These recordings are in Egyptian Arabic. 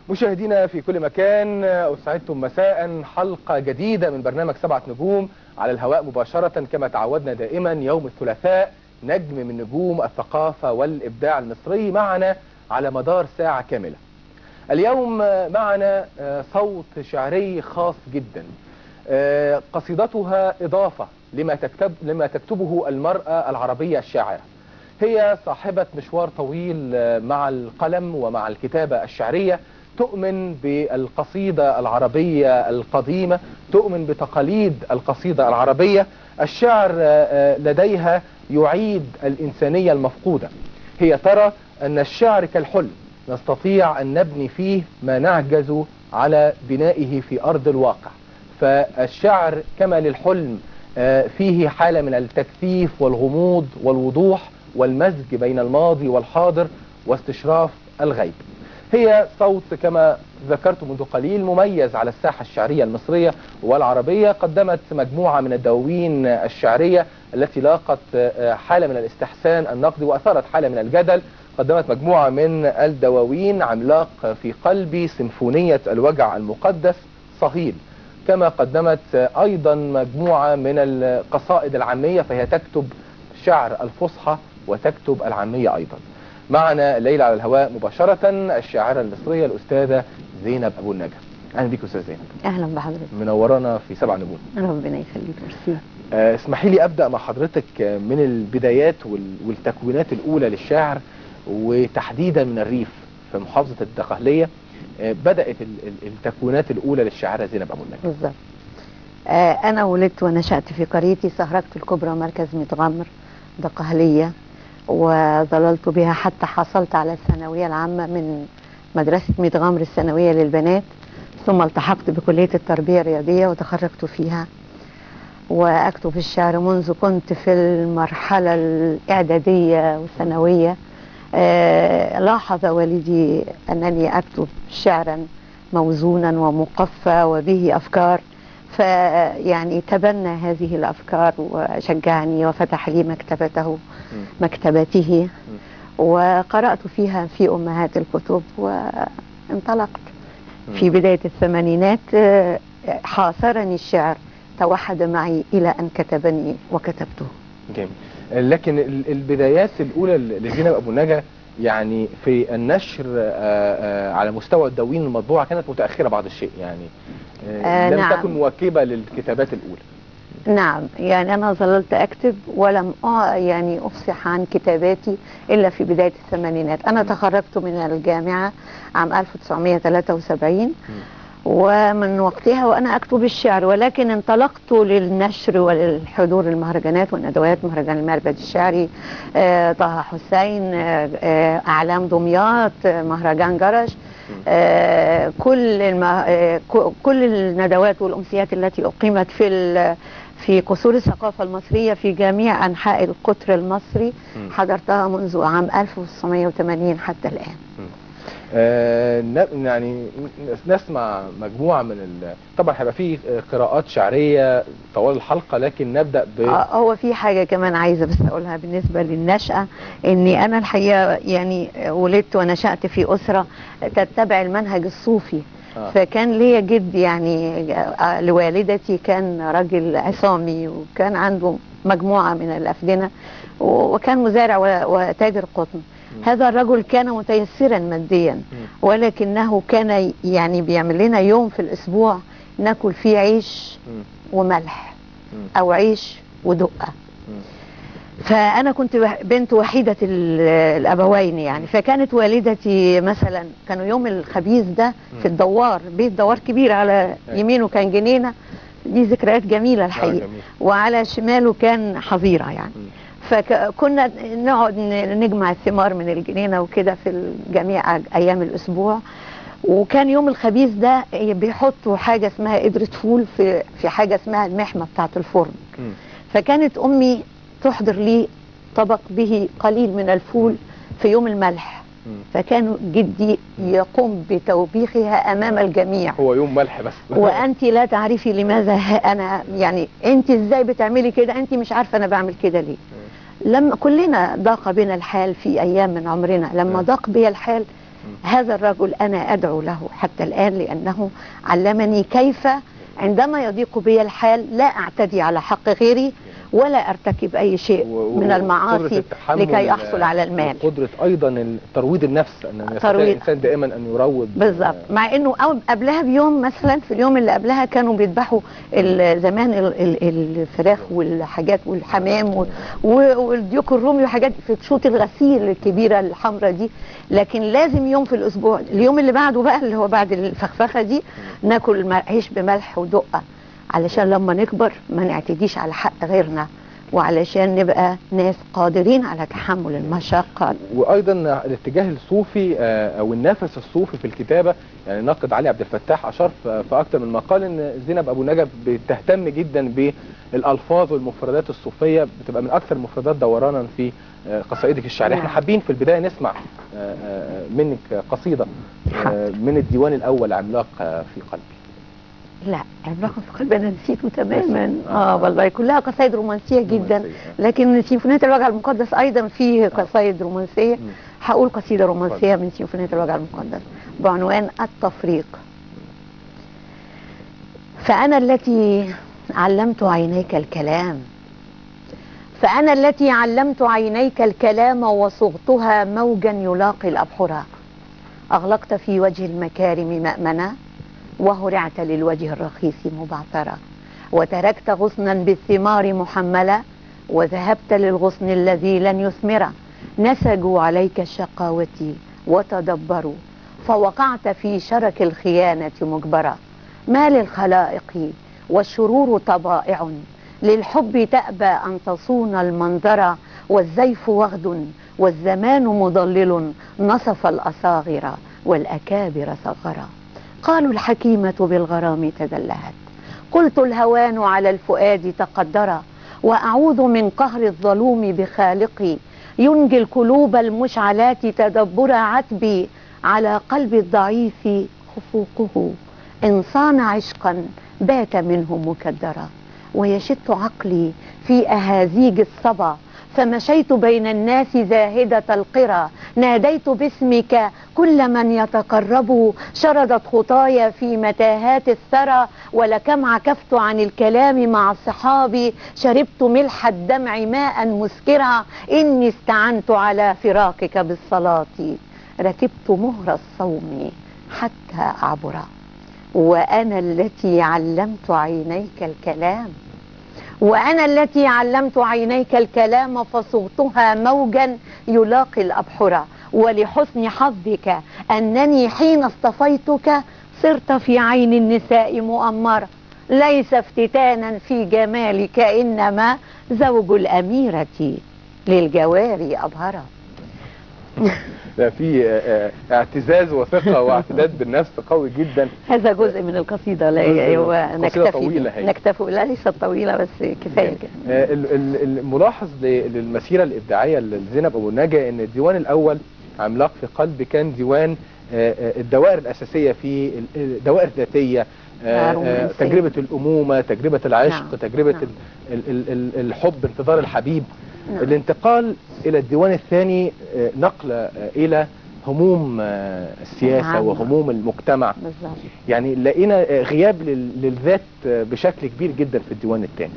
مشاهدينا في كل مكان، أسعدتم مساء. حلقة جديدة من برنامج 7 نجوم على الهواء مباشرة كما تعودنا دائما يوم الثلاثاء. نجم من نجوم الثقافة والإبداع المصري معنا على مدار ساعة كاملة. اليوم معنا صوت شعري خاص جدا، قصيدتها إضافة لما تكتبه المرأة العربية الشاعرة. هي صاحبة مشوار طويل مع القلم ومع الكتابة الشعرية، تؤمن بالقصيدة العربية القديمة، تؤمن بتقاليد القصيدة العربية. الشعر لديها يعيد الإنسانية المفقودة. هي ترى أن الشعر كالحلم، نستطيع أن نبني فيه ما نعجز على بنائه في أرض الواقع. فالشعر كما للحلم فيه حالة من التكثيف والغموض والوضوح والمزج بين الماضي والحاضر واستشراف الغيب. هي صوت كما ذكرت منذ قليل مميز على الساحة الشعرية المصرية والعربية. قدمت مجموعة من الدواوين الشعرية التي لاقت حالة من الاستحسان النقدي وأثارت حالة من الجدل. قدمت مجموعة من الدواوين: عملاق في قلبي، سيمفونية الوجع المقدس، صهيل. كما قدمت أيضا مجموعة من القصائد العامية، فهي تكتب شعر الفصحى وتكتب العامية أيضا. معنا الليلة على الهواء مباشرة الشاعرة المصرية الأستاذة زينب أبو النجا. أهلا بك أستاذة زينب. أهلا بحضرتك، منورانا في 7 نجوم. ربنا يخليك، ميرسي. اسمحي لي أبدأ مع حضرتك من البدايات والتكوينات الأولى للشاعر، وتحديدا من الريف في محافظة الدقهلية. بدأت التكوينات الأولى للشاعرة زينب أبو النجا. بالظبط. أنا ولدت ونشأت في قريتي سهركت الكبرى، مركز متغمر، دقهلية، وظللت بها حتى حصلت على الثانوية العامة من مدرسة متغمر الثانوية للبنات، ثم التحقت بكلية التربية الرياضية وتخرجت فيها. وأكتب الشعر منذ كنت في المرحلة الإعدادية والثانوية. لاحظ والدي أنني أكتب شعرا موزونا ومقفى وبه أفكار، فيعني تبنى هذه الأفكار وشجعني وفتح لي مكتبته، وقرأت فيها في أمهات الكتب وانطلقت. في بداية الثمانينات حاصرني الشعر، توحد معي إلى أن كتبني وكتبته. جميل. لكن البدايات الأولى لزينب أبو النجا يعني في النشر على مستوى الدواوين المطبوعة كانت متأخرة بعض الشيء، يعني لم نعم. تكن مواكبة للكتابات الأولى. نعم، يعني أنا ظللت أكتب ولم يعني أفصح عن كتاباتي إلا في بداية الثمانينات. أنا تخرجت من الجامعة عام 1973، ومن وقتها وأنا أكتب الشعر، ولكن انطلقت للنشر وللحضور المهرجانات والندوات، مهرجان المربد الشعري، طه حسين، أعلام دمياط، مهرجان جرش، كل الندوات والأمسيات التي أقيمت في قصور الثقافة المصرية في جميع أنحاء القطر المصري حضرتها منذ عام 1980 حتى الآن. يعني نسمع مجموعة من طبعا هيبقى في قراءات شعرية طوال الحلقة، لكن نبدأ ب هو في حاجة كمان عايزة بس أقولها بالنسبة للنشأة، إني أنا الحقيقة يعني ولدت ونشأت في أسرة تتبع المنهج الصوفي. فكان ليا جد يعني لوالدتي كان راجل عصامي، وكان عنده مجموعة من الأفدنة، وكان مزارع وتاجر قطن. هذا الرجل كان متيسرا ماديا، ولكنه كان يعني بيعمل لنا يوم في الأسبوع ناكل فيه عيش وملح أو عيش ودقة. فأنا كنت بنت وحيدة الأبوين يعني، فكانت والدتي مثلا كانوا يوم الخبيز ده في الدوار، بيت دوار كبير على يمينه كان جنينة، دي ذكريات جميلة الحقيقة، وعلى شماله كان حظيرة يعني. فكنا نقعد نجمع الثمار من الجنينة وكده في جميع أيام الأسبوع. وكان يوم الخبيز ده بيحطوا حاجة اسمها قدرة فول في حاجة اسمها المحمة بتاعة الفرن. فكانت أمي تحضر لي طبق به قليل من الفول في يوم الملح، فكان جدي يقوم بتوبيخها أمام الجميع. هو يوم ملح بس. وأنت لا تعرفي لماذا أنا يعني أنت إزاي بتعملي كده، أنت مش عارفة أنا بعمل كده ليه. لما كلنا ضاق بنا الحال في أيام من عمرنا، لما ضاق بي الحال هذا الرجل أنا أدعو له حتى الآن، لأنه علمني كيف عندما يضيق بي الحال لا أعتدي على حق غيري ولا أرتكب أي شيء من المعاصي لكي أحصل على المال. قدرة أيضا ترويض النفس، أن يستطيع الإنسان دائما أن يروض. بالضبط. مع أنه قبلها بيوم مثلا، في اليوم اللي قبلها كانوا بيذبحوا زمان الفراخ والحاجات والحمام والديوك الرومي وحاجات في شوط الغسيل الكبيرة الحمراء دي، لكن لازم يوم في الأسبوع، اليوم اللي بعده بقى اللي هو بعد الفخفخة دي، ناكل عيش بملح ودقة، علشان لما نكبر ما نعتديش على حق غيرنا، وعلشان نبقى ناس قادرين على تحمل المشقة. وأيضا الاتجاه الصوفي أو النفس الصوفي في الكتابة، يعني ناقد علي عبد الفتاح أشار في أكثر من مقال أن زينب أبو النجا بتهتم جدا بالألفاظ والمفردات الصوفية، بتبقى من أكثر المفردات دورانا في قصائدك الشعرية. احنا حابين في البداية نسمع منك قصيدة من الديوان الأول عملاق في قلبي. لا، عملاق في قلبي انا نسيته تماما. والله كلها قصايد رومانسية جدا، لكن سيمفونية الوجع المقدس ايضا فيه قصايد رومانسية. هقول قصيدة رومانسية من سيمفونية الوجع المقدس بعنوان التفريق. فانا التي علمت عينيك الكلام، فانا التي علمت عينيك الكلام وصغتها موجا يلاقي الابحره، اغلقت في وجه المكارم مأمنه وهرعت للوجه الرخيص مبعثرة، وتركت غصنا بالثمار محملة وذهبت للغصن الذي لن يثمره. نسجوا عليك الشقاوة وتدبروا، فوقعت في شرك الخيانة مجبرة. ما للخلائق والشرور طبائع، للحب تأبى أن تصون المنظر، والزيف وغد والزمان مضلل، نصف الأصاغر والأكابر صغرا. قالوا الحكيمة بالغرام تدلهت، قلت الهوان على الفؤاد تقدرا، وأعوذ من قهر الظلوم بخالقي، ينجي القلوب المشعلات تدبر عتبي، على قلب الضعيف خفوقه إن صان عشقا بات منه مكدرا. ويشت عقلي في أهازيج الصبا، فمشيت بين الناس زاهدة القرى، ناديت باسمك كل من يتقرب، شردت خطايا في متاهات الثرى، ولكم عكفت عن الكلام مع الصحاب، شربت ملح الدمع ماء مسكرا، إني استعنت على فراقك بالصلاة، ركبت مهر الصوم حتى أعبر. وأنا التي علمت عينيك الكلام، وأنا التي علمت عينيك الكلام فصغتها موجا يلاقي الأبحرة، ولحسن حظك أنني حين اصطفيتك صرت في عين النساء مؤمرة، ليس افتتانا في جمالك إنما زوج الأميرة للجواري أبهرة. لا، في اعتزاز وثقة واعتداد بالنفس قوي جدا. هذا جزء من القصيدة، لا هو نكتفي، لا ليست طويلة بس كفاية كده. الملاحظ للمسيرة الإبداعية لزينب أبو النجا إن الديوان الأول عملاق في قلبي كان ديوان الدوائر الأساسية في الدوائر الذاتية، تجربة الأمومة، تجربة العشق، نعم. تجربة نعم. الحب، انتظار الحبيب. نعم. الانتقال إلى الديوان الثاني نقلة إلى هموم السياسة نعم. وهموم المجتمع. بالضبط. يعني لقينا غياب للذات بشكل كبير جدا في الديوان الثاني.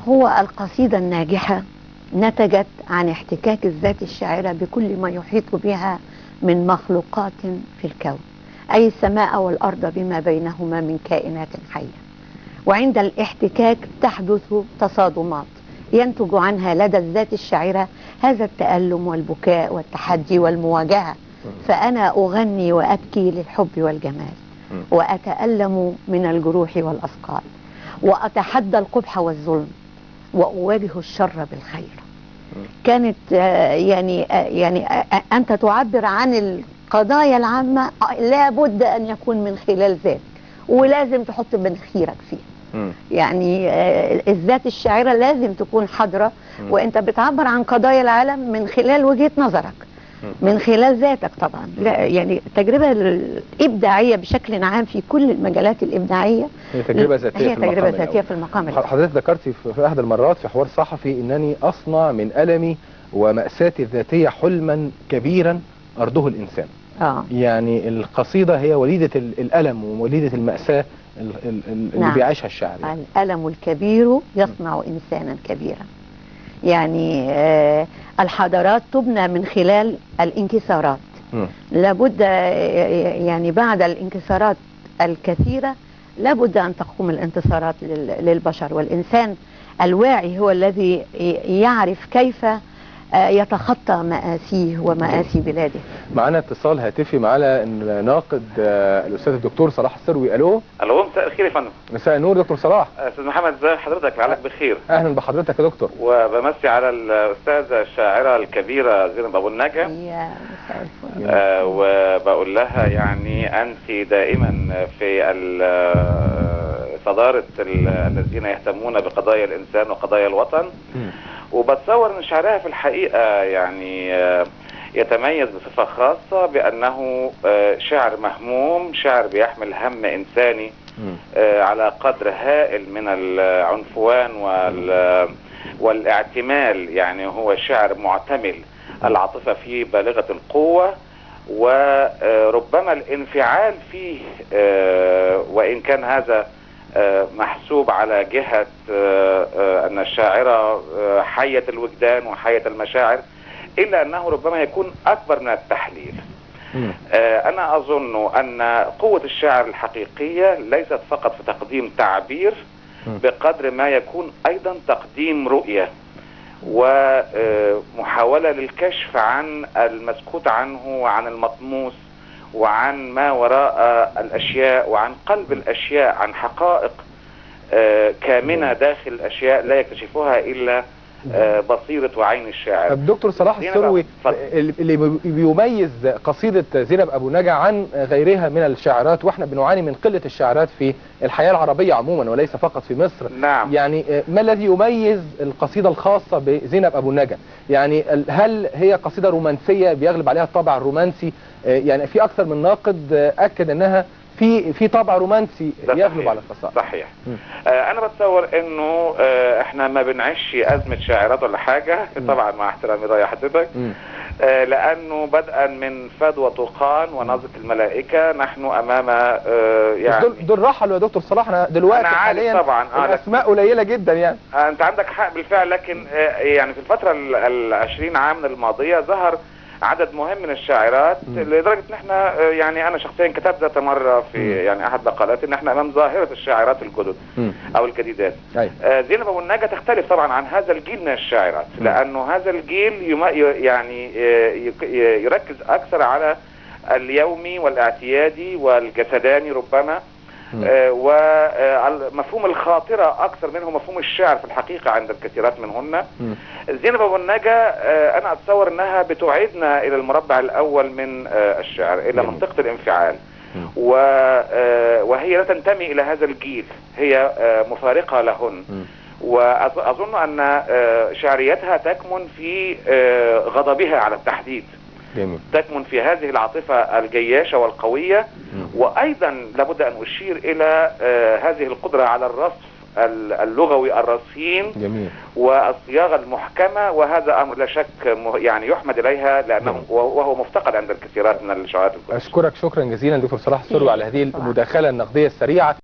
هو القصيدة الناجحة نتجت عن احتكاك الذات الشاعرة بكل ما يحيط بها من مخلوقات في الكون، أي السماء والأرض بما بينهما من كائنات حية. وعند الاحتكاك تحدث تصادمات ينتج عنها لدى الذات الشاعرة هذا التألم والبكاء والتحدي والمواجهة. فأنا أغني وأبكي للحب والجمال، وأتألم من الجروح والأثقال، وأتحدى القبح والظلم، وأواجه الشر بالخير. كانت يعني أنت تعبر عن القضايا العامة، لابد أن يكون من خلال ذاتك، ولازم تحط مناخيرك فيها. يعني الذات الشاعرة لازم تكون حاضرة وانت بتعبر عن قضايا العالم من خلال وجهة نظرك، من خلال ذاتك طبعا. لا يعني التجربة الإبداعية بشكل عام في كل المجالات الإبداعية هي تجربة ذاتية، هي تجربة ذاتية في المقام الأول. حضرتك ذكرتي في أحد المرات في حوار صحفي إنني أصنع من ألمي ومأساتي الذاتية حلما كبيرا أرضه الإنسان. يعني القصيدة هي وليدة الألم ووليدة المأساة اللي نعم. بيعيشها الشاعر يعني. الألم الكبير يصنع إنسانا كبيرا. يعني الحضارات تبنى من خلال الانكسارات. لابد يعني بعد الانكسارات الكثيرة لابد أن تقوم الانتصارات للبشر، والإنسان الواعي هو الذي يعرف كيف يتخطى مآسيه ومآسي بلاده. معنا اتصال هاتفي معنا الناقد الأستاذ الدكتور صلاح السروي. ألو. ألو، مساء الخير يا فندم. مساء النور دكتور صلاح. أستاذ محمد، ازي حضرتك؟ لعلك بخير. أهلا بحضرتك يا دكتور. وبمسي على الأستاذة الشاعرة الكبيرة زينب أبو النجا. يا مساء الفل. وبقول لها يعني أنت دائما في صدارة الذين يهتمون بقضايا الإنسان وقضايا الوطن. وبتصور ان شعرها في الحقيقة يعني يتميز بصفة خاصة بأنه شعر مهموم، شعر بيحمل هم إنساني على قدر هائل من العنفوان والاعتمال. يعني هو شعر معتمل، العاطفة فيه بالغة القوة، وربما الانفعال فيه وإن كان هذا محسوب على جهة أن الشاعرة حية الوجدان وحية المشاعر، إلا أنه ربما يكون أكبر من التحليل. أنا أظن أن قوة الشاعر الحقيقية ليست فقط في تقديم تعبير بقدر ما يكون أيضا تقديم رؤية ومحاولة للكشف عن المسكوت عنه وعن المطموس وعن ما وراء الأشياء وعن قلب الأشياء، عن حقائق كامنة داخل الأشياء لا يكتشفها إلا بصيرة وعين الشاعر. طب دكتور صلاح السروي، اللي بيميز قصيدة زينب أبو نجا عن غيرها من الشاعرات، واحنا بنعاني من قلة الشاعرات في الحياة العربية عموما وليس فقط في مصر، نعم، يعني ما الذي يميز القصيدة الخاصة بزينب أبو نجا؟ يعني هل هي قصيدة رومانسية بيغلب عليها الطابع الرومانسي؟ يعني في أكثر من ناقد أكد أنها في طابع رومانسي يغلب على القصائد. صحيح. انا بتصور انه احنا ما بنعيش ازمة شاعرات ولا حاجة، طبعا مع احترامي راي حضرتك، لانه بدءا من فدوى طوقان ونظره الملائكة نحن امام يعني دول رحلوا يا دكتور صلاح. انا دلوقتي حاليا طبعا الاسماء قليله جدا يعني. انت عندك حق بالفعل، لكن يعني في الفترة ال 20 عام الماضية ظهر عدد مهم من الشاعرات، لدرجة ان احنا يعني انا شخصيا كتبت ذات مرة في يعني احد مقالاتي ان احنا امام ظاهرة الشاعرات الجدد او الجديدات. زينب ابو النجا تختلف طبعا عن هذا الجيل من الشاعرات، لانه هذا الجيل يعني يركز اكثر على اليومي والاعتيادي والجسداني ربما، ومفهوم الخاطرة أكثر منه مفهوم الشعر في الحقيقة عند الكثيرات منهن. زينب أبو النجا أنا أتصور أنها بتعيدنا إلى المربع الأول من الشعر، إلى منطقة الانفعال، وهي لا تنتمي إلى هذا الجيل، هي مفارقة لهن. وأظن أن شعريتها تكمن في غضبها على التحديد، تكمن في هذه العاطفة الجياشة والقوية. وأيضا لابد أن أشير إلى هذه القدرة على الرصف اللغوي الرصين والصياغة المحكمة، وهذا أمر لا شك يعني يحمد إليها، لأنه وهو مفتقد عند الكثيرات من الشعراء. أشكرك شكرا جزيلا دكتور صلاح السروي على هذه المداخلة النقدية السريعة.